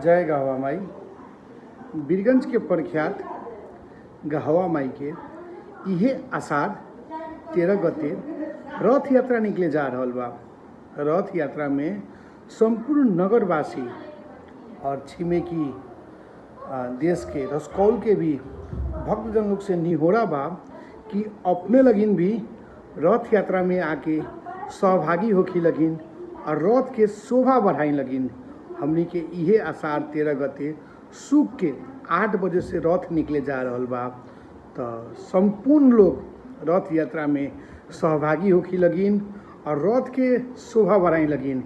जय गहवा माई। बीरगंज के प्रख्यात गहवा माई के इहे आषाढ़ 13 गते रथ यात्रा निकले जा रहल बा। रथ यात्रा में संपूर्ण नगरवासी और छिमेकी देश के रसकौल के भी भक्तजन लोग से निहोरा बा कि अपने लगिन भी रथ यात्रा में आके सहभागी होखी लगिन और रथ के शोभा बढ़ाई लगिन। हमनी के इहे आषाढ़ 13 गते सुख के 8 बजे से रथ निकले जा रहल बा। तो संपूर्ण लोग रथ यात्रा में सहभागी होखी लगिन और रथ के शोभा बढ़ाई लगिन।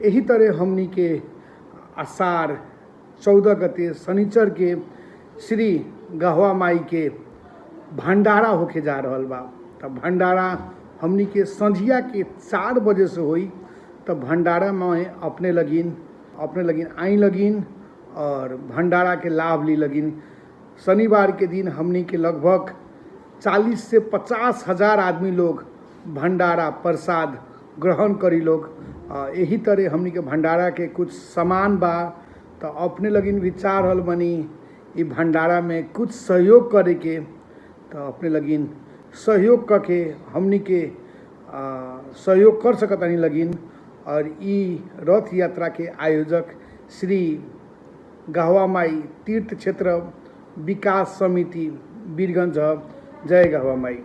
यही तरह हमनी के आषाढ़ 14 गते शनिचर के श्री गहवा माई के भंडारा होके जा रहल बा। तब भंडारा हमनी के संझिया के 4 बजे से होई। तब भंडारा में अपने लगिन आई लगिन और भंडारा के लाभ ली लगिन। शनिवार के दिन हमनी के लगभग 40 से 50 हजार आदमी लोग भंडारा प्रसाद ग्रहण करी लोग। यही तरह हमनी के भंडारा के कुछ सामान बा, तो अपने लगिन भी चाह रहल बनी ई भंडारा में कुछ सहयोग करे के, तो अपने लगिन सहयोग करके हमनी के सहयोग कर सकतानी लगिन। और ई रथ यात्रा के आयोजक श्री गहवा माई तीर्थ क्षेत्र विकास समिति बीरगंज। जय गहवा माई।